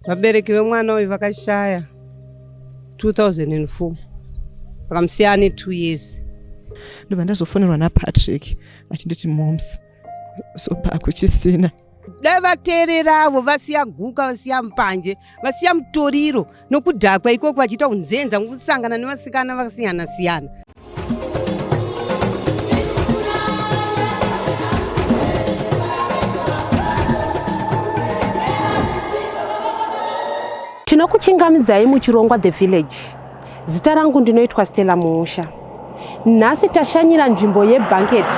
Vabereki vemwana uyu vakashaya 2004, vakamusiya ane 2 years. Ndobva ndazofonerwa naPatrick achinditi moms sopa akuchisina. Dai vateereravo vasiya guka, vasiya mbanje, vasiya mutoriro nokudhakwa ikoko, vachiita unzenza kusangana nevasikana vakasiyana siyana. Tinokuchingamidzai muchirongwa The Village. Zita rangu ndinoitwa Stella Muusha. Nhasi tashanyira nzvimbo yeBanket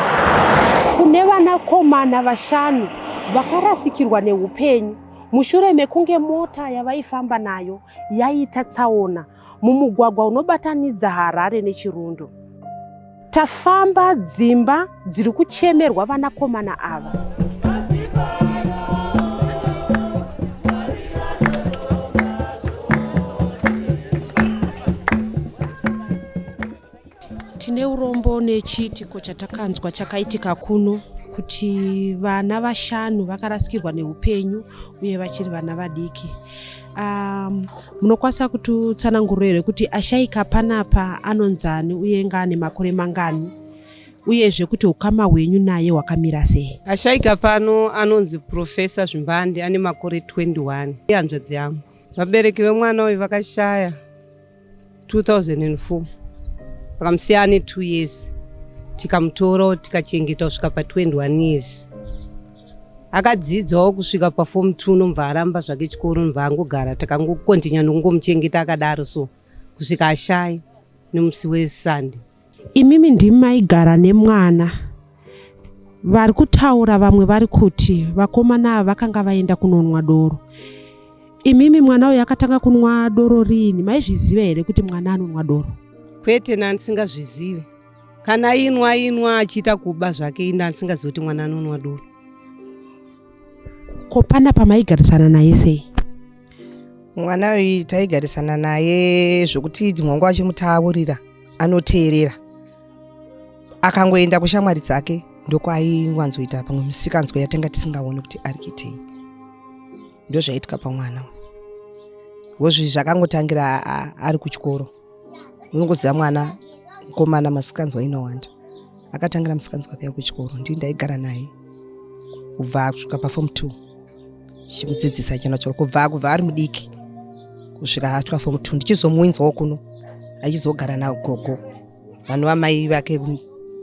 kune vanakomana vashanu vakarasikirwa neupenyu mushure mekunge mota yavaifamba nayo yaita tsaona mumugwagwa unobatanidza Harare neChirundu. Tafamba dzimba dziri kuchemerwa vanakomana ava. Tine urombo nechiitiko chatakanzwa chakaitika kuno kuti vana vashanu vakarasikirwa neupenyu uye vachiri vana vadiki. Munokwanisa kutitsanangurira here kuti ashaika panapa anonzani uye ngaane makore mangani, uyezve kuti ukama hwenyu naye hwakamira sei? Ashaika pano anonzi Professor Zvimbande, ane makore 21, ihanzvadzi yangu. Vabereki vemwana uyu vakashaya 2004, vakamusiya ane 2 years, tikamutora tikachengeta kusvika pa21 years. Akadzidzawo kusvika paform 2, nomubva aramba zvake chikoro, nobva angogara. Takangokontinya nokungomuchengeta akadaro so kusvika ashaya nemusi weSunday. Imimi ndimi maigara nemwana. Vari kutaura vamwe vari kuti vakomana ava vakanga vaenda kunonwa doro. Imimi mwana uyu akatanga kunwa doro riini? Maizviziva here kuti mwana anonwa doro? Kwete, nandisingazvizive. Kana inwa inwa achiita kuba zvake, ina ndisingazivi kuti mwana anonwa doro. Ko panapa maigarisana naye sei? Mwana uyu taigarisana naye zvokuti dzimwe nguva achimutaurira anoteerera. Akangoenda kushamwari dzake ndokwaiwanzoita pamwe misikanzwa yatanga tisingaoni kuti ari kuitei. Ndozvaiitika pamwana wozvi, zvakangotangira ari kuchikoro. Unongoziva mwana mukomana masikanzwa inowanda. Akatangira musikanzwa wake kuchikoro. Ndii ndaigara naye kubva kusvika paform 2, chimudzidzisa chana choro kubva ari mudiki kusvika asvika form 2, ndichizomuinzwawo kuno achizogara nagogo vanova mai vake,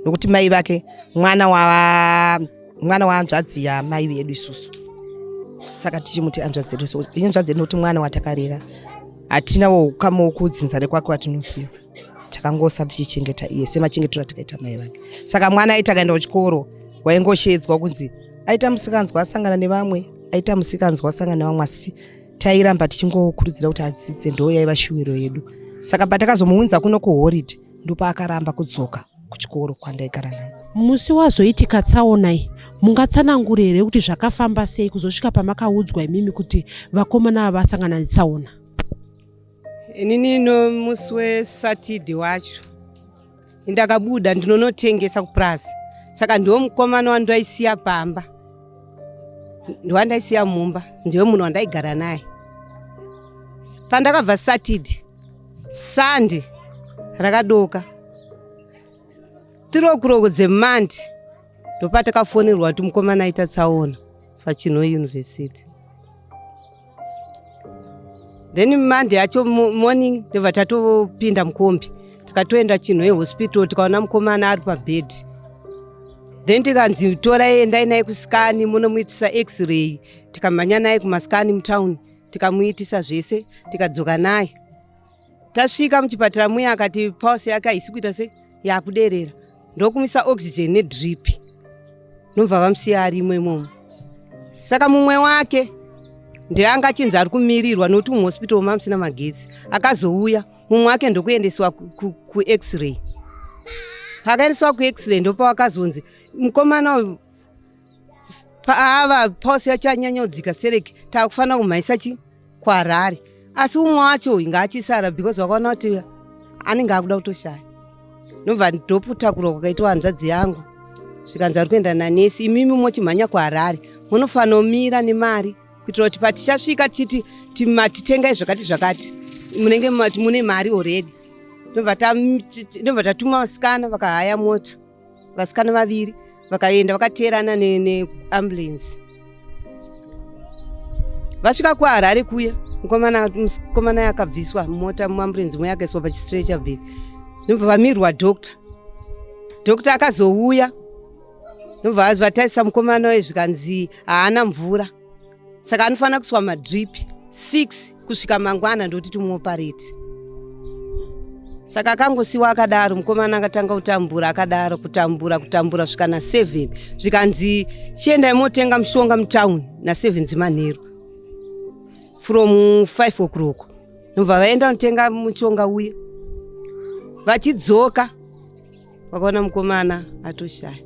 nokuti mai vake mwana wa mwana wahanzvadzi yamai vedu isusu, saka tichimuti hanzvadzi yedu. So hanzvadzi yedu nokuti mwana watakarera, hatinawo ukama wokudzinza rekwake watinoziva. Takangosa tichichengeta iye semachengetero atakaita mai vake. Saka mwana aiti akaenda kuchikoro waingoshedzwa kunzi aita musikanzwa, asangana nevamwe, aita musikanzwa, asangana nevamwe, asi tairamba tichingokurudzira kuti adzidze, ndo yaiva shuwiro yedu. Saka patakazomuunza kuno kuholiday ndopaakaramba kudzoka kuchikoro kwandaigara naye. Musi wazoitika tsaona iyi, mungatsanangure here kuti zvakafamba sei kuzosvika pamakaudzwa imimi kuti vakomana ava vasangana netsaona? Inini nomusi weSatidhe wacho ndakabuda ndinonotengesa kupurazi, saka ndiwo mukomana wandaisiya pamba, ndiwandaisiya mumba, ndiwe munhu wandaigara naye. Pandakabva Satidhe, Sunday rakadoka 3 o'clock dzemandi ndopatakafonerwa kuti mukomana aita tsaona paChinhoyi University. Then Monday yacho morning ndobva tatopinda mukombi, takatoenda Chinhoyi Hospital, tikaona mukomana ari pabhedhi. Then tikanzi torai endai naye kuscan, munomuitisa x-ray. Tikamhanya naye kumascan mutown, tikamuitisa zvese, tikadzoka naye. Tasvika muchipatara muya akati pulse yake haisi kuita se yakuderera, ndokumisa oxygen nedrip, nobva vamusiya arimo imomo. Saka mumwe wake ndeanga achinzi ari kumirirwa nokuti muhospital mamusina magetsi. Akazouya mumwe wake ndokuendeswa ku-x-ray. Paakaendeswa ku-x-ray ndopawakazonzi mukomana uyu paava pulse yacho anyanya kudzika sereki, taakufanira kumhanyisa chi kuHarare. Asi umwe wacho uyu ngaachisara because vakaona kuti anenge akuda kutoshaya. Nobva ndoputakurwa kwakaitwa hanzvadzi yangu, zvikanzi ari kuenda nanesi, imimi mochimhanya kuHarare, munofanomira nemari. Kuitira kuti patichasvika tichiti titengai zvakati zvakati, munenge mune mari already. Ndobva tatuma vasikana vakahaya mota, vasikana vaviri vakaenda vakateerana neambulance. Vasvika kuHarare kuya, mukomana akabviswa mumota muambulance muya, akaiswa pachistretcher bed, ndobva vamirwa doctor. Doctor akazouya, ndobva vatarisa mukomana uyu, zvikanzi haana mvura, saka anofanira kuiswa madrip 6 kusvika mangwana, ndokuti timuoperate. Saka akangosiwa akadaro. Mukomana akatanga kutambura akadaro, kutambura, kutambura, svika na7, zvikanzi chiendai motenga mushonga mutauni na7 dzemanheru, from 5 o'clock. Ndobva vaenda kunotenga mushonga uye, vachidzoka vakaona mukomana atoshaya.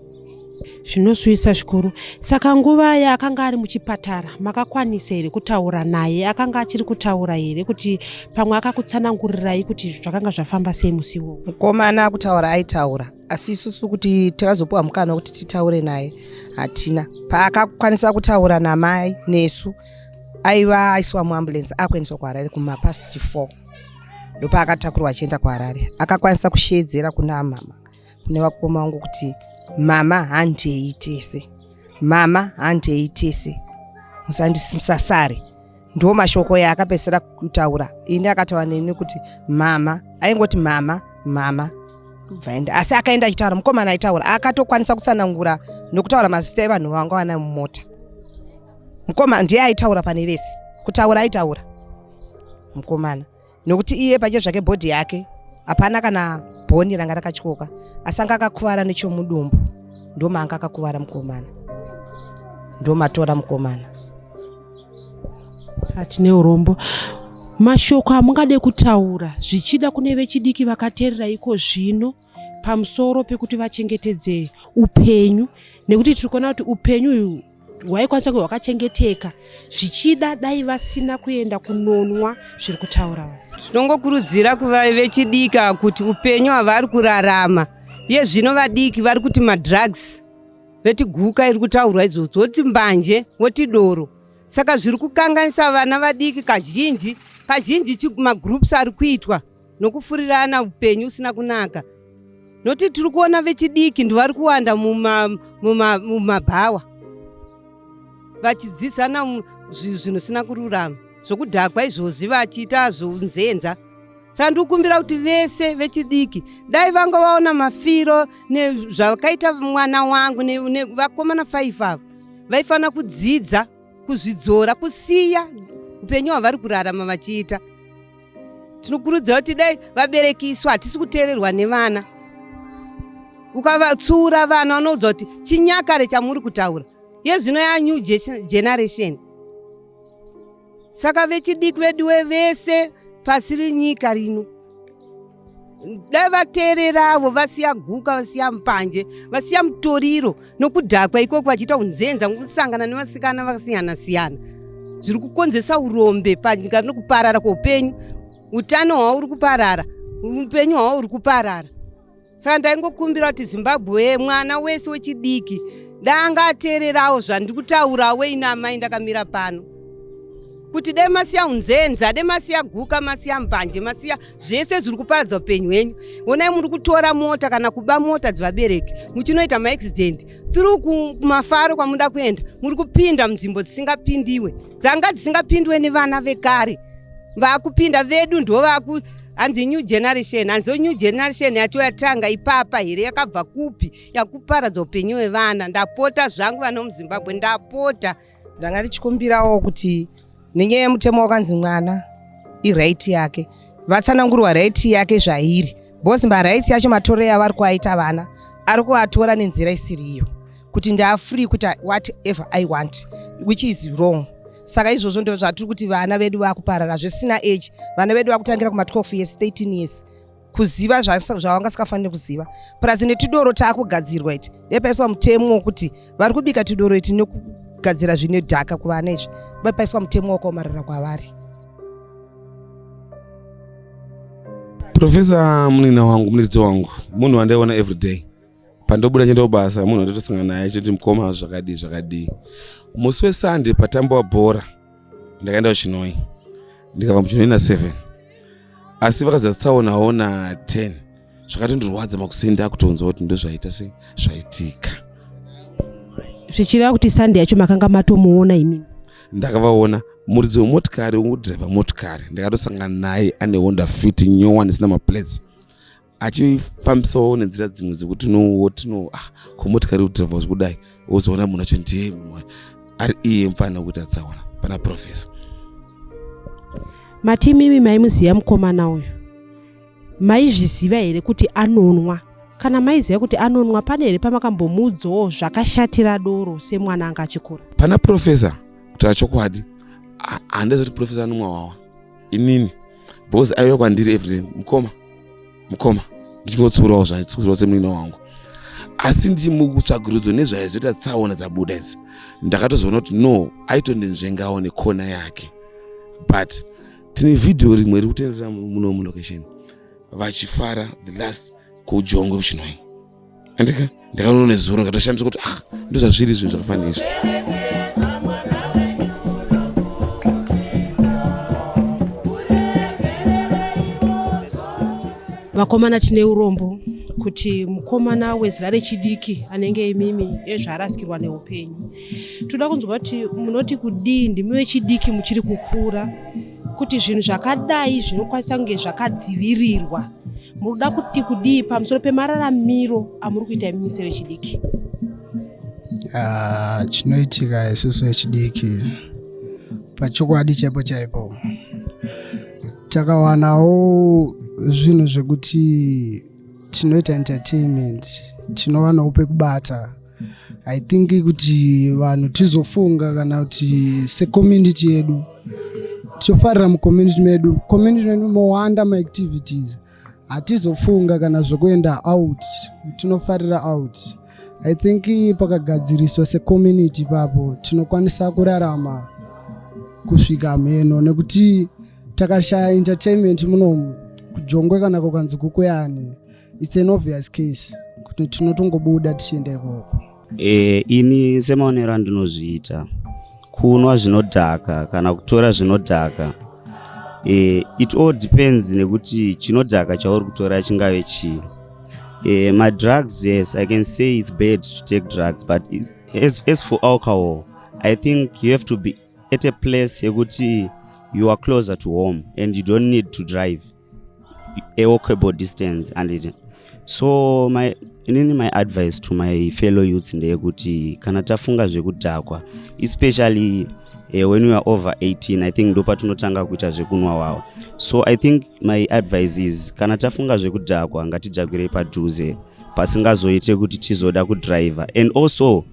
Zvinosuyisa zvikuru. Saka nguva yaakanga ari muchipatara, makakwanisa here kutaura naye? Akanga achiri kutaura here, kuti pamwe akakutsanangurirai kuti zvakanga zvafamba sei musi iwowo? Mukomana kutaura aitaura, asi isusu kuti takazopiwa mukana wekuti titaure naye hatina. Paakakwanisa kutaura namai nesu, aiva aiswa muambulance akuendeswa kuHarare kumapast 4. Ndopaakatakurwa achienda kuHarare. Akakwanisa kushedzera kuna mama, kune vakoma vangu kuti, "Mama, handei tese. Mama, handei tese, musasare." Ndo mashoko yaakapedzisira kutaura. Ini akataura neni kuti mama, aingoti mama, mama, bvaenda. Asi akaenda achitaura. Mukomana aitaura, akatokwanisa kutsanangura nokutaura mazita evanhu vanga vana mumota. Mukoma ndiye aitaura pane vese. Kutaura aitaura mukomana, nokuti iye pache zvake body yake hapana kana bhoni ranga rakatyoka, asi anga akakuvara nechomudumbu. Ndomaanga akakuvara mukomana, ndomatora mukomana. Hatine urombo. Mashoko amungade kutaura zvichida kune vechidiki vakateerera iko zvino pamusoro pekuti vachengetedze upenyu, nekuti tiri kuona kuti upenyu uyu hwaikwanisa kunge hwakachengeteka zvichida dai vasina kuenda kunonwa zviri kutaura vanhu? Tinongokurudzira kuva vechidiki kuti upenyu havari kurarama iye zvino, vadiki vari kuti madrugs, veti guka iri kutaurwa idzodzo, voti mbanje, voti doro. Saka zviri kukanganisa vana vadiki kazhinji kazhinji magroups ari kuitwa nokufurirana upenyu usina kunaka, nokuti tiri kuona vechidiki ndivari kuwanda mumabhawa vachidzidzana zvinosina kururama, zvokudhakwa izvozvi, vachiita zvounzenza. Saka ndikukumbira kuti vese vechidiki dai vanga vaona mafiro nezvakaita mwana wangu nevakomana 5 ava, vaifanira kudzidza kuzvidzora, kusiya upenyu hwavari kurarama vachiita. Tinokurudzira kuti dai vabereki, isu hatisi kuteererwa nevana. Ukavatsiura vana, vanoudza kuti chinyakare chamuri kutaura yezvino, yanew generation. Saka vechidiki veduwe vese pasi renyika rino, dai vateereravo, vasiya guka, vasiya mbanje, vasiya mutoriro nokudhakwa ikoko, vachiita unzenza nokusangana nevasikana vakasiyana siyana, zviri kukonzesa urombe panyika nokuparara kweupenyu. Utano hwavo uri kuparara, upenyu hwavo uri kuparara. Saka ndaingokumbira kuti Zimbabwe, mwana wese wechidiki danga ateererawo zvandiri kutaurawo ina amai ndakamira pano, kuti dai masiya unzenza, dai masiya guka, masiya mbanje, masiya zvese zviri kuparadza upenyu hwenyu. Onai muri kutora mota kana kuba mota dzevabereki, muchinoita maaccident tiri kumafaro kwamuda kuenda. Muri kupinda munzvimbo dzisingapindiwe, dzanga dzisingapindiwe nevana vekare, vaakupinda. Vedu ndo vaku hanzi new generation, hanzi new generation yacho yatanga ipapa here? Yakabva kupi yakuparadza upenyu hwevana? Ndapota zvangu, vana muZimbabwe, ndapota. Ndanga ndichikumbirawo kuti nenyaya yemutemo wakanzi mwana iright yake, vatsanangurwa right yake zvairi, because marights yacho matorero avari kuaita vana, ari kuvatora nenzira isiriyo, kuti ndaafree kuita whatever I want, which is wrong. Saka izvozvo ndo zvatiri kuti vana vedu vakuparara zvisina age. Vana vedu vakutangira kuma12 years, 13 years, kuziva zvavangasikafaniri kuziva, plus netidoro taakugadzirwa iti. Dai paiswa mutemo wekuti vari kubika tidoro iti nekugadzira zvine dhaka kuvana izvi, dai paiswa mutemo wakaomarara kwavari. Professor munina wangu, muridzi wangu, munhu wandaiona everyday pandobuda chienda kubasa, munhu wandotosangana naye achiti, "Mukoma, zvakadii, zvakadii?" Musi weSunday patambo wabhora. Ndakaenda kuChinoi, ndikabva muChinoi na7, asi vakazoita tsaonawo na10. Zvakatondirwadza makuseni, ndakutonzwa kuti ndozvaita sei, zvaitika. Zvichireva kuti Sunday yacho makanga matomuona imimi? Ndakavaona. Muridzi wemotikari, wekudhiraivha motikari, ndakatosangana naye ane Honda Fit nyowani isina maplates, achifambisawo nenzira dzimwe dzekuti nowoti no, ah, ko motikari kudhiraivha zvekudai, wozoona munhu acho ndiye munhu ari iye mufana wekuita tsaona pana professor. Mati mimi maimuziva mukomana uyu? Maizviziva here kuti anonwa? Kana maiziva kuti anonwa, pane here pamakambomuudzawo zvakashatira doro semwana anga achikura? Pana professor, kutaura chokwadi, handizi kuti professor anomwa wawa inini, because aiuya kwandiri everyday, "Mukoma, mukoma," ndichingotsiurawo zvanditsiurawo semunina wangu. Asi ndimukutsvagurudzo nezvaizoita tsaona dzabuda idzi, ndakatozoona kuti no, aitondinzvengawo nekona yake. But tine vhidhiyo rimwe riri kutenderera muno mulocation vachifara the last kuJongwe kuChinoi, andika ndakaona nezuro, ndikatoshamisa kuti ah, ndozvazviri zvinhu zvakafanira izvi. Vakomana, tine urombo kuti mukomana wezera rechidiki anenge imimi ezvaarasikirwa neupenyu. Toda kunzwa kuti munoti kudii, ndimi vechidiki muchiri kukura, kuti zvinhu zvakadai zvinokwanisa kunge zvakadzivirirwa. Munoda kuti kudii pamusoro pemararamiro amuri kuita imimi sevechidiki? Ah, chinoitika isusu vechidiki, pachokwadi chaipo chaipo, takawanawo zvinhu zvekuti tinoita entertainment, tinowanawo pekubata. I think kuti vanhu tizofunga kana kuti secommunity yedu tofarira mucommunity medu, community medu mowanda maactivities. Hatizofunga kana zvokuenda out, tinofarira out. I think pakagadziriswa secommunity ipapo, tinokwanisa kurarama kusvika mheno, nekuti takashaya entertainment munomu kuJongwe kana kukanzi kukweyani, it's an obvious case kuti tinotongobuda tichienda ikoko. Ini semaonero andinozviita, kunwa zvinodhaka kana kutora zvinodhaka, it all depends nekuti chinodhaka chauri kutora chingave chii. Madrugs, yes, I can say it's bad to take drugs, but as for alcohol, I think you have to be at a place yekuti you are closer to home and you don't need to drive a walkable distance. And it, so my inini my advice to my fellow youths ndeyekuti kana tafunga zvekudhakwa, especially when we are over 18, I think ndopatinotanga kuita zvekunwa wawa. So I think my advice is, kana tafunga zvekudhakwa, ngatidhakwirei padhuze pasingazoite kuti tizoda kudhiraivha. And also,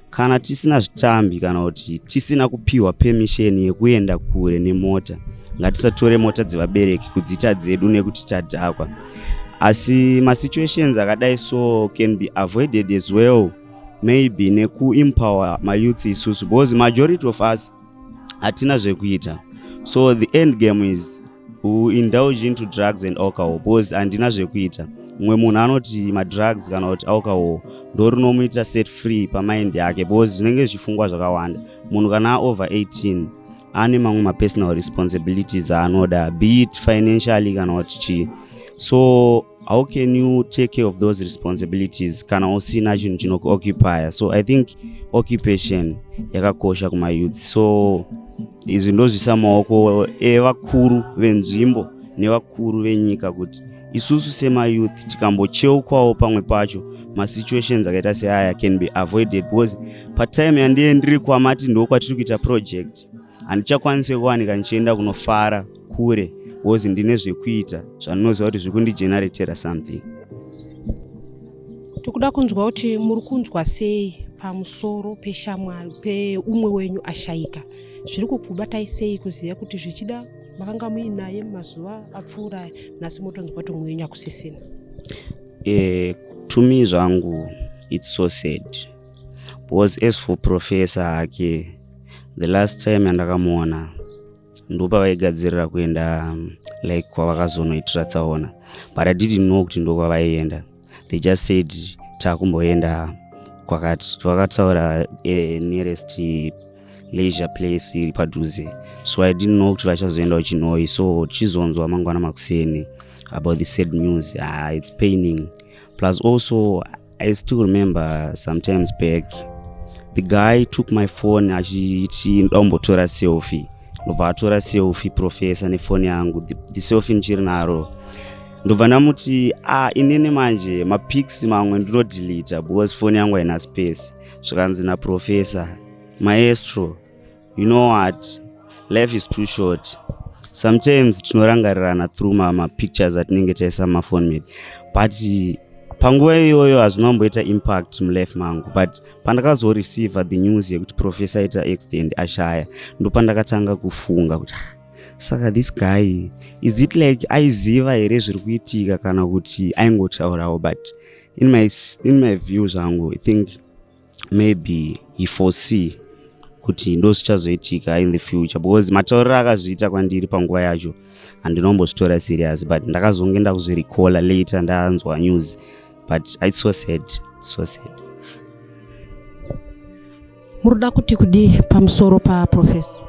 kana tisina zvitambi kana kuti tisina kupiwa permission yekuenda kure nemota, ngatisatore mota dzevabereki kudziita dzedu nekuti tadhakwa. Asi masituations akadai so can be avoided as well, maybe nekuempower mayouth isusu, because majority of us hatina zvekuita. So the end game is we indulge into drugs and alcohol because handina zvekuita. Mumwe munhu anoti madrugs kana kuti alcohol ndo rinomuita set free pamind yake, because zvinenge zvichifungwa zvakawanda. Munhu kana aover 18 ane mamwe mapersonal responsibilities aanoda, be it financially kana kuti chii. So how can you take care of those responsibilities kana usina chinhu chinokuoccupya? So I think occupation yakakosha kumayouth. So izvi ndozvisa maoko evakuru venzvimbo nevakuru venyika, kuti isusu semayouth tikambocheukwawo pamwe pacho, masituations akaita seaya can be avoided, because patime yandiye ndiri kwamati ndokwatiri kuita project, handichakwanisi kuwanika ndichienda kunofara kure, because ndine zvekuita zvandinoziva kuti zviri kundigeneratera something. Tikuda kunzwa kuti muri kunzwa sei pamusoro peshamwari peumwe wenyu ashayika. Zviri kukubatai sei kuziva kuti zvichida makanga muinaye mazuva apfuura, nhasi motonzwa kuti umwe wenyu akusisina? To me zvangu, it's so sad, because as for professor hake, the last time yandakamuona ndopavaigadzirira kuenda like kwavakazonoitira tsaona, but I didn't know kuti ndokwavaienda. They just said takumboenda kwakati, vakataura nearest. leisure place iri padhuze. So I didn't know kuti vachazoenda kuChinhoyi. So tichizonzwa mangwana makuseni about the sad news, it's paining. Plus also I still remember sometimes back the guy took my phone achiti ndoda kumbotora selfie. Ndobva atora selfie professor nefoni yangu, the selfie ndichiri naro. Ndobva ndamuti, ah, inini manje mapics mamwe ndinodeleta because foni yangu haina space. Zvikanzi naprofessor, "Maestro, you know what, life is too short. Sometimes tinorangarirana through mapictures atinenge taisa mumafoni medu." But panguva iyoyo hazvina kumboita impact mulife mangu, but pandakazoreceiva the news yekuti professor aita accident ashaya, ndopandakatanga kufunga kuti, "Ah, saka this guy, is it like aiziva here zviri kuitika kana kuti aingotaurawo?" But in my view zvangu, I think maybe he foresee kuti ndo zvichazoitika in the future, because matauriro akazviita kwandiri panguva yacho handinombozvitora serious, but ndakazonge ndakuzvirecalla later ndanzwa news. But it's so sad, so sad. Muruda kuti kudii pamusoro paprofessor?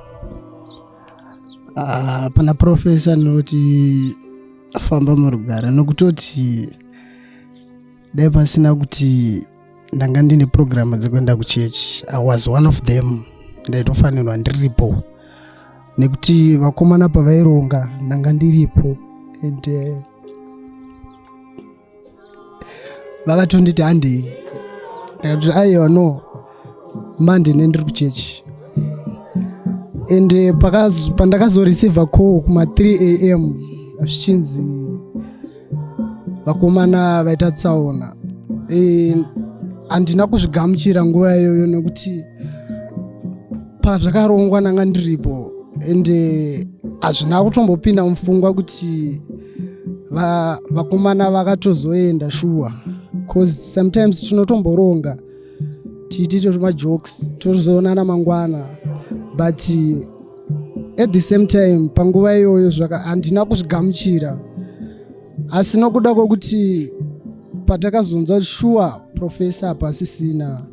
Ah, pana professor ndinoti afamba murugare, nokutoti dai pasina kuti ndanga ndine purogiramu dzekuenda kuchechi, I was one of them, ndaitofanirwa ndiripo, nekuti vakomana pavaironga ndanga ndiripo and vakatonditi handei, ndakati aiwa, no, Monday nendiri kuchechi. And pandakazoreceiva call kuma3 am zvichinzi vakomana vaita tsaona, handina kuzvigamuchira nguva iyoyo, nekuti pazvakarongwa ndanga ndiripo ende hazvina kutombopinda mupfungwa kuti vakomana vakatozoenda shuwa, cause sometimes tinotomboronga tiiti majokes, tozoonana mangwana, but at the same time panguva iyoyo handina kuzvigamuchira. Asi nokuda kwokuti patakazonzwa kuti shuwa professor pasisina,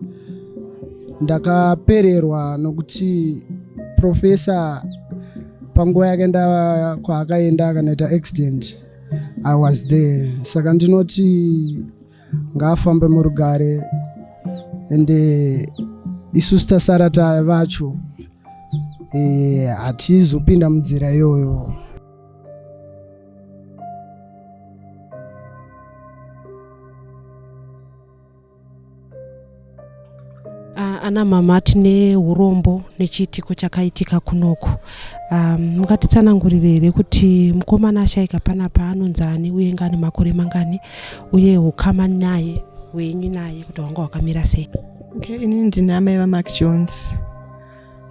ndakapererwa, nokuti professor panguva yakaenda kwaakaenda akanoita accident, I was there. Saka ndinoti ngaafambe murugare, ende isusu tasara vacho hatizopinda munzira iyoyo. Ana mama, tine urombo nechiitiko chakaitika kunoku. Mungatitsanangurire here kuti mukomana ashayika panapa anonzani, uye ngani makore mangani, uye ukama naye hwenyu naye kuti hwanga hwakamira sei? Okay, inini ndine amai vaMark Jones.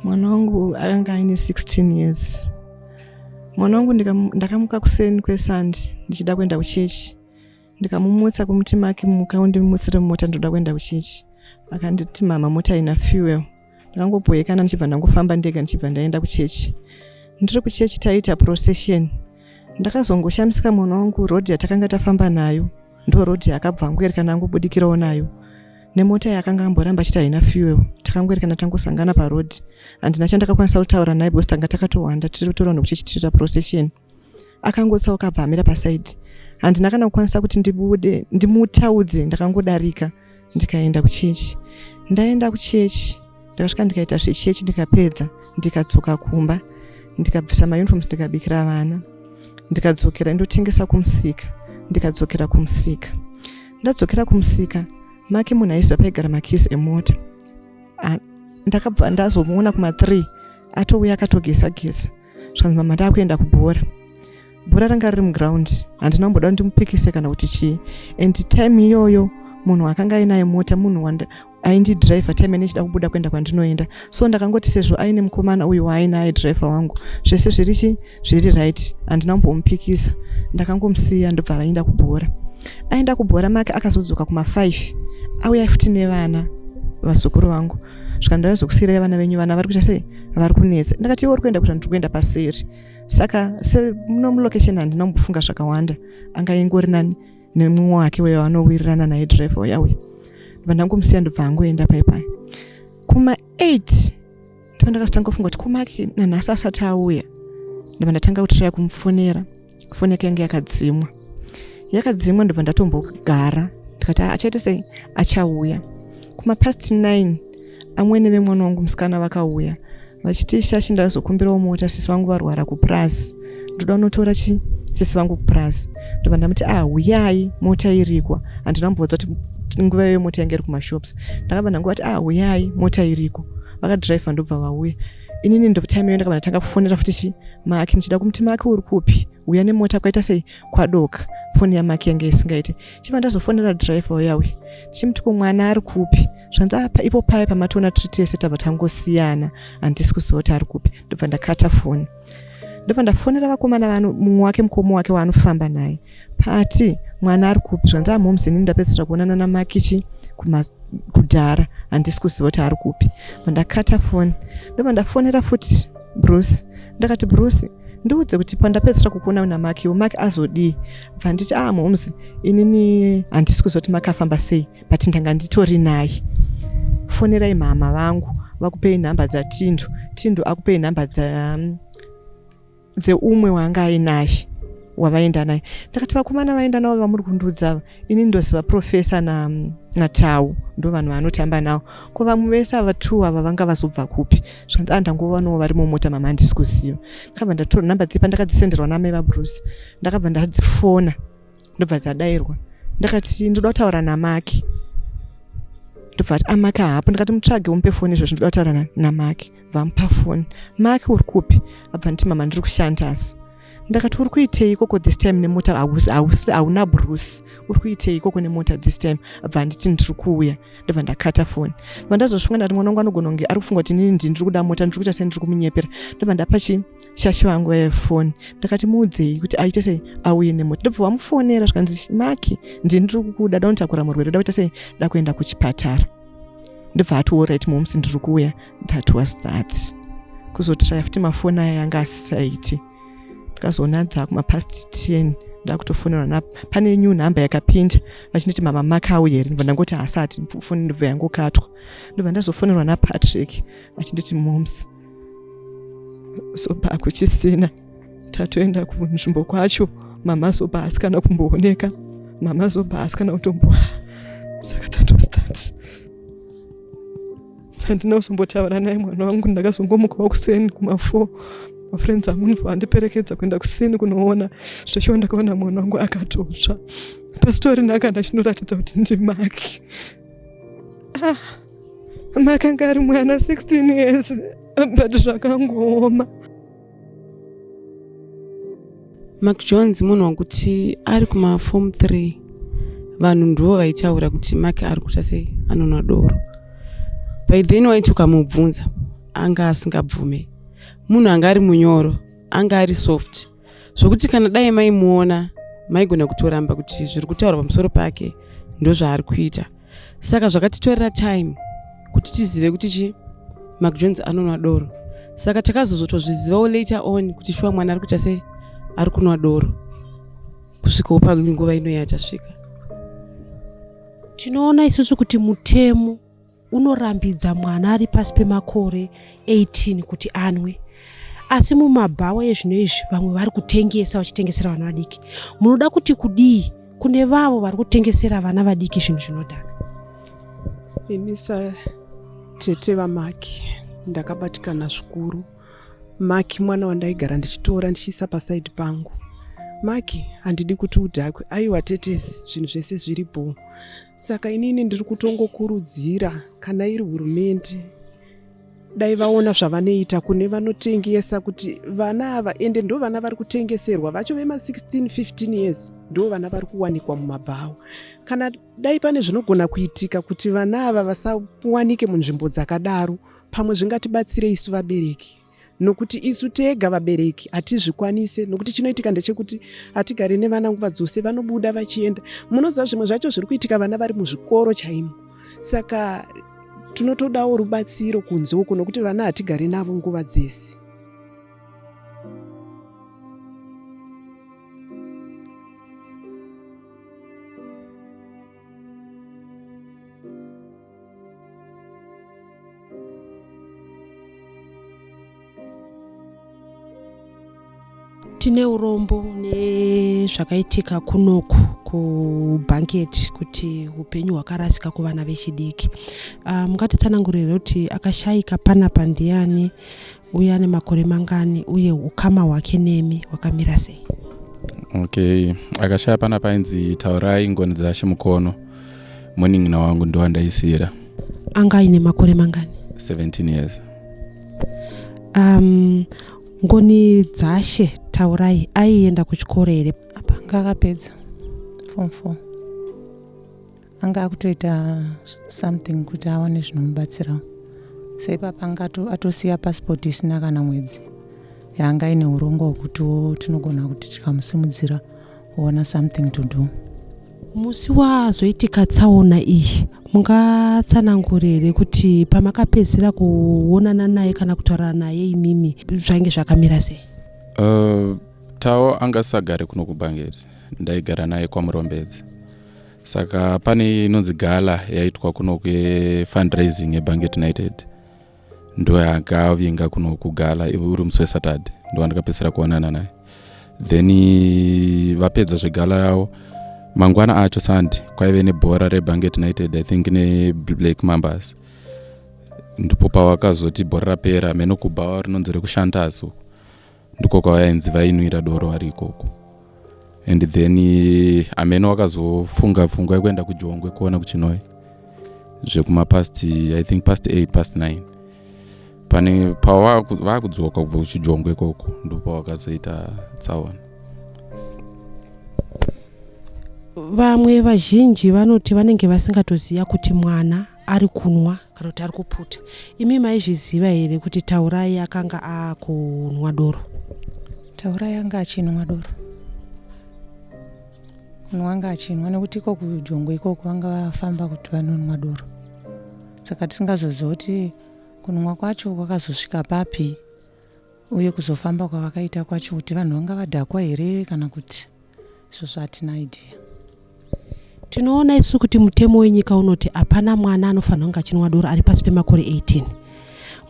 Mwana wangu akanga aine 16 years. Mwana wangu ndakamuka kuseni kweSunday ndichida kuenda kuchechi. Ndikamumutsa kumuti, "Mark, muka undimutsire mumota, ndoda kuenda kuchechi." Akanditi, "Mama, mota ina fuel." Ndakangobhoyekana ndichibva ndangofamba ndega, ndichibva ndaenda kuchechi. Ndiri kuchechi taiita procession. Ndakazongoshamisika, mwana wangu road yatakanga tafamba nayo ndo road yaakabva angoerekana angobudikirawo nayo nemota yakanga amboramba achiti haina fuel. Takangoerekana tangosangana paroad. Handina chandakakwanisa kutaura naye because tanga takatowanda tiri kutora nokuchechi tichiita procession. Akangotsauka abva amira paside. Handina kana kukwanisa kuti ndibude ndimutaudze. Ndakangodarika ndikaenda kuchechi. Ndaenda kuchechi, ndakasvika ndikaita zvechechi, ndikapedza, ndikadzoka kumba, ndikabvisa mauniforms, ndikabikira vana, ndikadzokera ndotengesa kumusika. Ndikadzokera kumusika. Ndadzokera kumusika, Mark munhu aiziva paigara makeys emota. Ndakabva ndazomuona kuma3 atouya akatogesa gesa, zvikanzi, "Mama, ndakuenda kubhora." Bhora ranga riri muground. Handina kumboda kuti ndimupikise kana kuti chii. And time iyoyo munhu akanga ainaye mota munhu aindidhiraivha time ine ichida kubuda kuenda kwandinoenda. So ndakangoti sezvo aine mukomana uyu waainaye dhiraivha wangu, zvese zviri chi zviri right. Handina kumbomupikisa, ndakangomusiya ndobva aenda kubhora. Aenda kubhora, Mark akazodzoka kuma5, auya futi nevana vazukuru vangu. Svika ndaizokusiyirai vana venyu, vana vari kuita sei, vari kunetsa. Ndakati, "Iwe uri kuenda?" Kuti, "Ndiri kuenda paseri." Saka semuno mulocation handina kumbofunga zvakawanda, anga ingori nani nemumwe wake uyo anowirirana naye driver uya uya. Ndobva ndangomusiya, ndobva angoenda pai pai. Kuma8 ndobva Ndopandakazotanga kufunga kuti komaki nanhasi asati auya, ndobva ndatanga kutraya kumufonera, foni yake yange yakadzimwa yakadzimwa, ndobva ndatombogara ndikati ah, achaita sei, achauya kumapast 9. Amwene vemwana wangu musikana vakauya vachiti, shashi, ndazokumbirawo mota, sisi vangu varwara kupurazi, ndoda unotora chi sisi vangu kupurazi. Ndobva ndamuti, ah, huyai, mota irikwa. Handina kumboudza kuti nguva iyoyo mota yange iri kumashops. Ndakabva ndanguvati, ah, huyai, mota iriko. Vakadhiraivha ndobva vauya. Inini ndo time iyo ndakabva ndatanga kufonera futi chi Maki, ndichida kumuti, Maki, uri kupi? Uya nemota, kwaita sei, kwadoka. Foni yaMaki yange isingaiti. Chibva ndazofonera dhiraivha uya uya, ndichimuti, ko mwana ari kupi? Zvanzi, apa ipo paya pamatoona tiri tese tabva tangosiyana, handisi kuziva kuti ari kupi. Ndobva ndakata foni, ndobva ndafonera vakomana vano, mumwe wake mukoma wake waanofamba naye, pati mwana ari kupi? Zvanzi, amomzi, inini ndapedzisira kuonana naMakichi kudhara, handisi kuziva kuti ari kupi. Ndakata foni, ndobva ndafonera futi Bruce. Ndakati, Bruce, ndiudze kuti pandapedzisira kukuona naMaki, Maki azodii? Bva nditi, ah, momzi, inini handisi kuziva kuti Maki afamba sei, but ndanga nditori naye. Fonerai mhama vangu vakupei nhamba dzaTindo, Tindo akupei nhamba dzeumwe waanga ainaye wavaenda naye. Ndakati, vakomana vaenda navo vamuri kundiudza ava, ini ndoziva Profesa naTau, ndo vanhu vaanotamba navo. Ko vamwe vese ava two ava vanga vazobva kupi? Zvanzi, a, ndangovanawo vari mumota, mama, handisi kuziva. Ndakabva ndatora nhamba dzipa ndakadzisenderwa namai vaBruce, ndakabva ndadzifona, ndobva dzadairwa. Ndakati, ndoda kutaura naMaki. Ndobva ati, aMaki haapo. Ndakati, mutsvage umupe foni izvozvo, ndoda kutaura naMaki. Vamupa foni. Maki, uri kupi? Abva nditi, mama, ndiri kushandasi. Ndakati, uri kuitei ikoko this time nemota? Hauna Bruce, uri kuitei ikoko nemota this time? Abva anditi, ndiri kuuya. Ndobva ndakata foni. Ndobva ndazozvifunga, ndati mwana wangu anogona kunge ari kufunga kuti inini ndiri kuda mota, ndiri kuita sei, ndiri kumunyepera. Ndobva ndapa chi shashi vangu vefoni, ndakati, muudzei kuti aite sei, auye nemota. Ndobva vamufonera, zvikanzi, Maki, ndini ndiri kukuda, da unotakura murwere, da kuita sei, da kuenda kuchipatara. Ndobva ati, alright momusi, ndiri kuuya. That was that. Kuzotraya futi mafoni aya yanga asisaiti. Ndikazoona dzakumapast 10, ndakutofonerwa na pane new number yakapinda vachinditi, mama, makauya here? Ndobva ndangoti haasati. Foni ndobva yangokatwa. Ndobva ndazofonerwa naPatrick vachinditi, moms, soba kuchisina, tatoenda kunzvimbo kwacho, mama Zoba haasi kana kumbooneka, mama Zoba haasi kana kutombo. Saka that was that. Handina kuzombotaura naye mwana wangu. Ndakazongomukawo kuseni kuma4, mafriends angu ndibva andiperekedza kuenda kusini kunoona zveshuwa. Ndakaona mwana wangu akatotsva, pasitorina kana chinoratidza kuti ndiMaki. Ah, makanga ari mwana 16 years, but zvakangooma. Mark Jones munhu wekuti ari kumafom 3, vanhu ndivo vaitaura kuti Mark ari kuita sei, anonwa doro. By then waiti ukamubvunza anga asingabvume. Munhu anga ari munyoro, anga ari soft, zvokuti kana dai maimuona maigona kutoramba kuti zviri kutaurwa pamusoro pake ndozvaari kuita. Saka zvakatitorera time kuti tizive kuti chi Mark Jones anonwa doro. Saka takazozotozvizivawo later on kuti shuwa mwana ari kuita sei, ari kunwa doro, kusvikawo panguva ino yatasvika. Tinoona isusu kuti mutemo unorambidza mwana ari pasi pemakore 18 kuti anwe, asi mumabhawa ezvino izvi vamwe vari kutengesa, vachitengesera vana vadiki. Munoda kuti kudii kune vavo vari kutengesera vana vadiki zvinhu zvinodhaka? Ini satete vaMaki ndakabatikana zvikuru. Maki mwana wandaigara ndichitora ndichiisa pasaidi pangu. Maki, handidi kuti udhakwe. Aiwa tetezi, zvinhu zvese zviripo. Saka inini ndiri kutongokurudzira, kana iri hurumende, dai vaona zvavanoita kune vanotengesa, kuti vana ava, ende ndo vana vari kutengeserwa vacho vema16 15 years, ndo vana vari kuwanikwa mumabhawa. Kana dai pane zvinogona kuitika kuti vana ava vasawanike munzvimbo dzakadaro, pamwe zvingatibatsire isu vabereki, nokuti isu tega vabereki hatizvikwanise, nokuti chinoitika ndechekuti hatigari nevana nguva dzose, vanobuda vachienda. Munoziva zvimwe zvacho zviri kuitika, vana vari muzvikoro chaimo. Saka tinotodawo rubatsiro kunze uko, nokuti vana hatigari navo nguva dzese. Tine urombo nezvakaitika kunoku kubanket kuti upenyu hwakarasika kuvana vechidiki. Mungatitsanangurire kuti akashaika panapa ndiani uye ane makore mangani uye ukama hwake nemi hwakamira sei? Okay, akashaya panapa ainzi Taurai Ngoni dzaShe Mukono, munin'ina wangu ndowandaisiyira. Anga aine makore mangani? 17 years. Ngoni dzaShe Taurai aienda kuchikoro here? Apa anga akapedza form 4, anga akutoita something kuti awane zvinomubatsirawo. Seipapa anga atosiya passport isina kana mwedzi yaanga aine urongwa hwekutiwo tinogona kuti tikamusimudzira owana something to do. Musi wazoitika tsaona iyi, mungatsanangure here kuti pamakapedzisira kuonana naye kana kutaura naye imimi zvainge zvakamira sei? Tao anga asagare kuno kuBanket, ndaigara naye kwaMurombedzi. Saka pane inonzi gala yaitwa kuno kwefundraising yeBanket United, ndo yakavinga kuno kugala uri musi weSaturday, ndo wandakapedzisira kuonana naye. Then vapedza zvegala yavo, mangwana acho Sunday kwaive nebhora reBanket United, I think neBlack Mambas. Ndipo pawakazoti bhora rapera meno kubhawa rinonzi rekuShantas uko, ndiko kwavainzi vainwira doro vari ikoko. And then ameno wakazofunga pfungwa yekuenda kuJongwe kuona kuChinoi zvekumapast, I think past 8, past 9, pane pavakudzoka kubva kuchijongwe ikoko, ndipo wakazoita tsaona. Vamwe vazhinji vanoti vanenge vasingatoziva kuti mwana ari kunwa kana kuti ari kuputa. Imi maizviziva here kuti Taurai akanga akunwa doro? Taurai anga achinwa doro, kunwa anga achinwa, nekuti iko kujongwe ikoko vanga vafamba kuti vanonwa doro. Saka tisingazoziva kuti kunwa kwacho kwakazosvika papi, uye kuzofamba kwavakaita kwacho kuti vanhu vanga vadhakwa here kana kuti izvozvo hatina idea. Tinoona isu kuti mutemo wenyika unoti hapana mwana anofanira kunge achinwa doro ari pasi pemakore 18.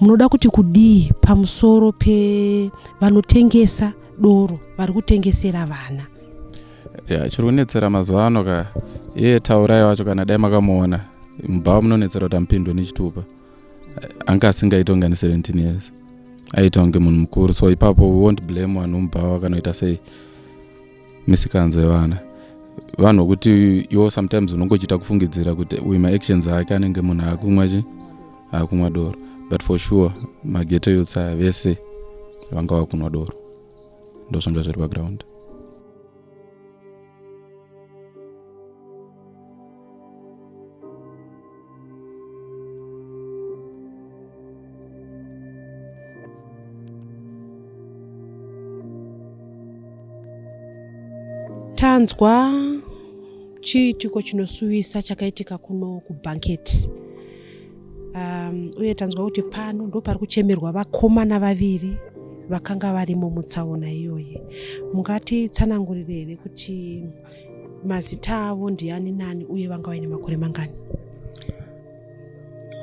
Munoda kuti kudii pamusoro pevanotengesa doro vari kutengesera vana? Ya, chiri kunetsera mazuva ano ka, iye Taurai wacho, kana dai makamuona mubhawa, munonetsera kuti amupindwe nechitupa. Anga asingaiti kunge ane 17 years, aita kunge munhu mukuru. So ipapo we won't blame vanhu mubhawa kanoita sei misikanzo yevana, vanhu vokuti iwo sometimes unongochiita kufungidzira kuti uyu maactions ake anenge munhu akumwa chi akumwa doro. But for sure maghetto youths aya vese vanga vakunwa doro, ndo zvanga zviri paground. Tanzwa chiitiko chinosuwisa chakaitika kuno kuBanket, uye tanzwa kuti pano ndo pari kuchemerwa vakomana vaviri vakanga varimo mutsaona iyoyi. Mungatitsanangurire here kuti mazita avo ndiani nani uye vanga vaine makore mangani?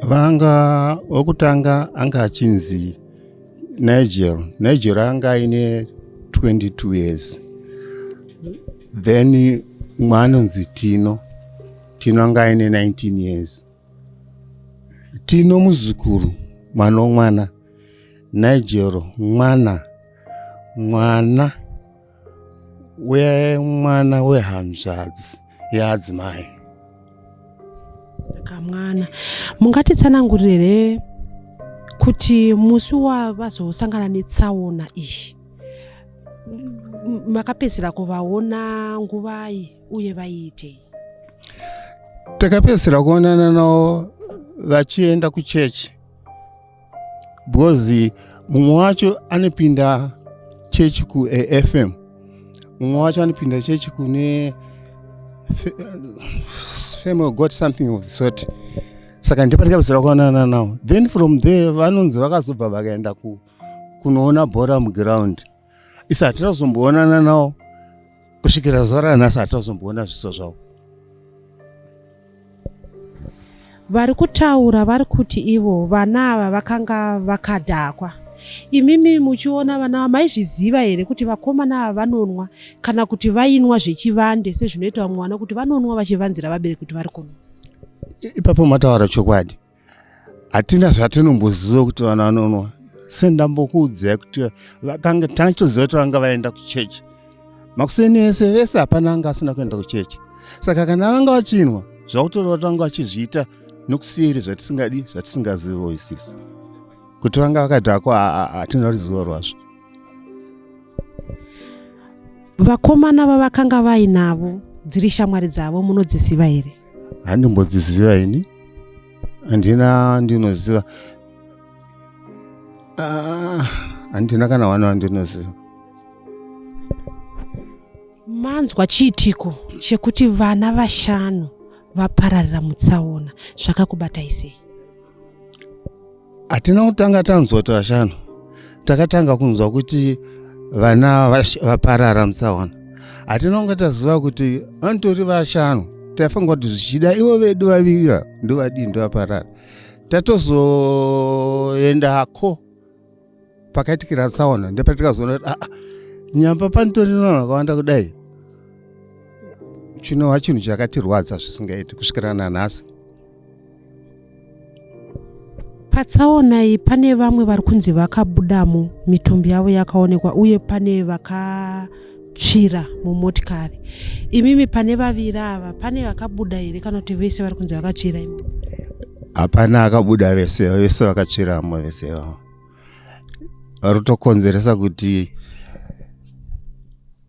Vanga wekutanga anga achinzi Nigel. Nigel anga aine 22 years. Then mumwe anonzi Tino. Tino anga aine 19 years. Tino muzukuru, mwana womwana. Nigel mwana mwana wemwana wehanzvadzi yeadzimai. Saka mwana, mungatitsanangurire here kuti musi wavazosangana netsaona iyi makapedzisira kuvaona nguvai uye vaiitei? Takapedzisira kuonana navo vachienda kuchechi, because mumwe wacho anopinda chechi kuAFM, mumwe wacho anopinda chechi kune Family got something of the sort. Saka ndipatikapedzisira kuonana navo. Then from there vanonzi vakazobva vakaenda kunoona bhora muground. Isi hatinazomboonana navo kusvikira zuva ranhasi, hatinazomboona zviso zvavo. Vari kutaura vari kuti ivo vana ava vakanga vakadhakwa. Imimi muchiona vana ava maizviziva here kuti vakomana ava vanonwa kana kuti vainwa zvechivande sezvinoita vamwe vana kuti vanonwa vachivanzira vabereki kuti vari kunwa? Ipapo mataura chokwadi. Hatina zvatinomboziva kuti vana vanonwa. Sendambokuudzai kuti vakanga tachitoziva kuti vanga vaenda kuchechi. Makuseni ese vese hapana anga asina kuenda kuchechi. Saka kana vanga vachinwa zvakutoreva kuti vanga vachizviita nokusiyeri zvatisingadi zvatisingaziviwo isisu. Kuti vanga vakadhakwa hatina ruzivo rwazvo. Vakomana vavakanga vainavo dziri shamwari dzavo munodziziva here? Handimbodziziva ini, handina ndinoziva, handina kana vana vandinoziva. Manzwa chiitiko chekuti vana vashanu vapararira mutsaona, zvakakubatai sei? Hatina kutanga tanzwa kuti vashanu, takatanga kunzwa kuti vana vaparara mutsaona. Hatina kunge taziva kuti vanotori vashanu, taifunga kuti zvichida ivo vedu vavira ndovadii ndovaparara. Tatozoendako pakaitikira tsaona ndepatikazoona kuti aa nyamba panotori nevanhu vakawanda kudai, chinova chinhu chakatirwadza zvisingaiti kusvikira nanhasi. Patsaona iyi pane vamwe vari kunzi vakabudamo mitumbi yavo yakaonekwa uye pane vakatsvira mumotikari. Imimi pane vaviri ava pane vakabuda here kana kuti vese vari kunzi vakatsvira imi? Hapana akabuda, vese vese vakatsviramo vese ivavo. Vari kutokonzeresa kuti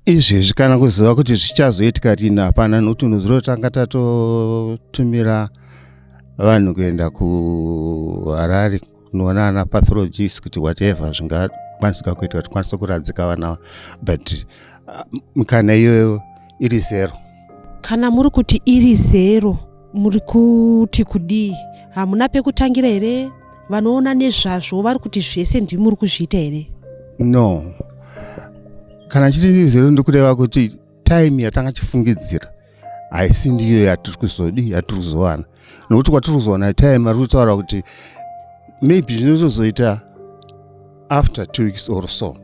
izvezvi kana kuziva kuti zvichazoitika rini hapana, nokuti unoziva kuti tanga tatotumira vanhu kuenda kuHarare kunoona ana pathologist kuti whatever zvingakwanisika kuita kuti tikwanise kuradzika vana, but mikana iyoyo iri zero. Kana muri kuti iri zero, muri kuti kudii? Hamuna pekutangira here? Vanoona nezvazvo vari kuti zvese ndimi muri kuzviita here? No, kana chiti zero ndikureva kuti time yatanga chifungidzira haisi ndiyo yatiri kuzodi yatiri kuzowana, nokuti kwatiri kuzowana time ari kutaura kuti maybe zvinotozoita after 2 weeks or so,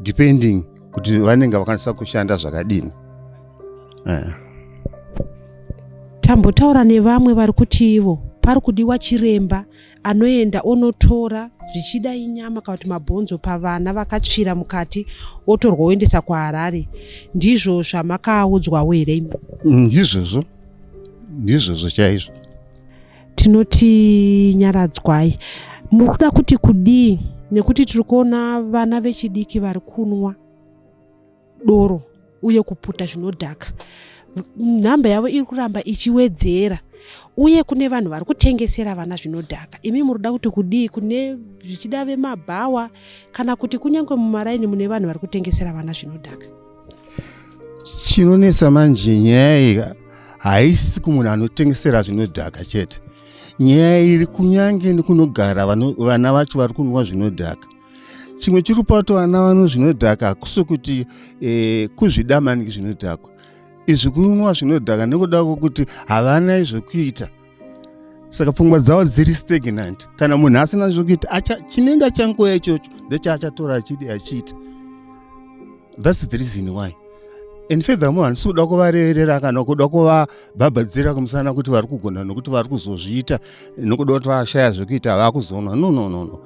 depending kuti vanenge vakwanisa kushanda zvakadini. Tambotaura nevamwe vari kuti ivo pari kudiwa chiremba anoenda onotora zvichida inyama kana kuti mabhonzo pavana vakatsvira mukati, otorwa oendesa kuHarare. Ndizvo zvamakaudzwawo here imi? Ndizvozvo, ndizvozvo chaizvo. Tinoti nyaradzwai. Muri kuda kuti kudii nekuti tiri kuona vana vechidiki vari kunwa doro uye kuputa zvinodhaka, nhamba yavo iri kuramba ichiwedzera, uye kune vanhu vari kutengesera vana zvinodhaka. Imi muri kuda kuti kudii kune zvichida vemabhawa kana kuti kunyange mumaraini mune vanhu vari kutengesera vana zvinodhaka? Chinonetsa manje, nyaya iyi haisi kumunhu anotengesera zvinodhaka chete. Nyaya iri kunyange nekunogara vana vacho vari kunwa zvinodhaka. Chimwe chiri kupa kuti vana vano zvinodhaka hakusi kuti kuzvida maningi zvinodhakwa izvi. Kunwa zvinodhaka nekuda kwokuti havana zvekuita, saka pfungwa dzavo dziri stagnant. Kana munhu asina zvekuita, chinenge achangoya ichocho ndechaachatora achidi achiita. That's the reason why. And furthermore, handisi kuda kuvareverera kana kuda kuvabhabhadzira kumusana kuti vari kugona nokuti vari kuzozviita nokuda kuti vashaya zvekuita vakuzonwa. No, no, no, no,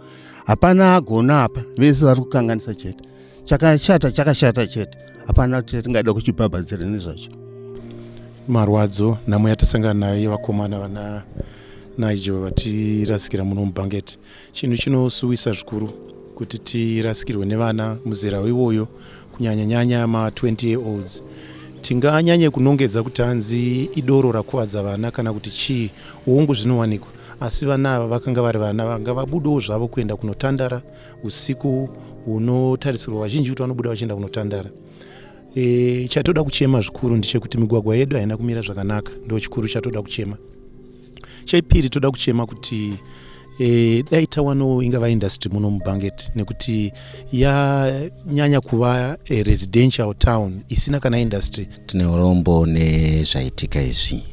hapana agona apa, vese vari kukanganisa chete. Chakashata chakashata chete, hapana kuti tingada kuchibhabhadzira nezvacho. Marwadzo, nhamo yatasangana nayo yevakomana vana Nigel vatirasikira muno muBanket, chinhu chinosuwisa zvikuru kuti tirasikirwe nevana muzera iwoyo, kunyanya nyanya ma20 year olds. Tinganyanye kunongedza kuti hanzi idoro rakuvadza vana kana kuti chii, hongu zvinowanikwa, asi vana ava vakanga vari vana vanga vabudawo zvavo kuenda kunotandara usiku hunotarisirwa vazhinji kuti vanobuda vachienda kunotandara. Chatoda kuchema zvikuru ndechekuti migwagwa yedu haina kumira zvakanaka, ndo chikuru chatoda kuchema. Chepiri, toda kuchema kuti dai tawanawo ingava industry muno muBanket, nekuti yanyanya kuva residential town isina kana industry. Tine urombo nezvaitika izvi.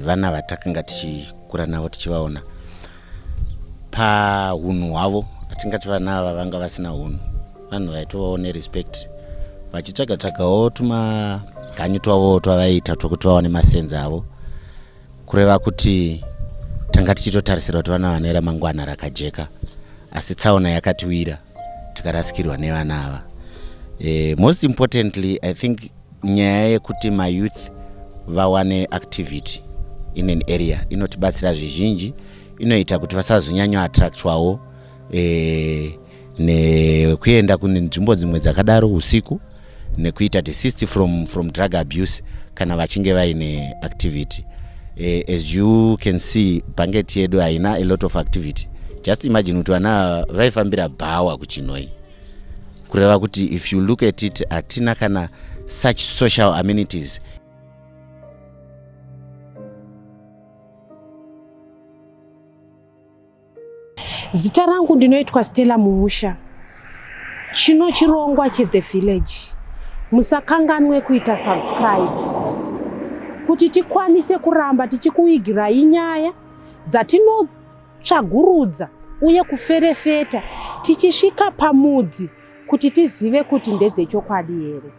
Vana vatakanga tichikura navo, tichivaona paunhu hwavo, Hatingati vana ava vanga vasina hunhu, vanhu vaitovawo nerespect, vachitsvaga tsvagawo tumaganyu twavowo twavaiita twekuti vawane masenzi avo, kureva kuti tanga tichitotarisira kuti vana vane ramangwana rakajeka, asi tsaona yakatiwira tikarasikirwa nevana ava. Most importantly, I think nyaya yekuti mayouth vawane activity in an area inotibatsira zvizhinji, inoita kuti vasazonyanyoattractwawo nekuenda kune nzvimbo dzimwe dzakadaro usiku, nekuita desist from drug abuse kana vachinge vaine activity. As you can see, Banket yedu haina a lot of activity. Just imagine kuti vana vaifambira bhawa kuChinhoyi, kureva kuti if you look at it, hatina kana such social amenities. Zita rangu ndinoitwa Stella Mumusha. Chino chirongwa cheThe Village. Musakanganwe kuita subscribe kuti tikwanise kuramba tichikuigirai nyaya dzatinotsvagurudza uye kuferefeta tichisvika pamudzi kuti tizive kuti ndedzechokwadi here.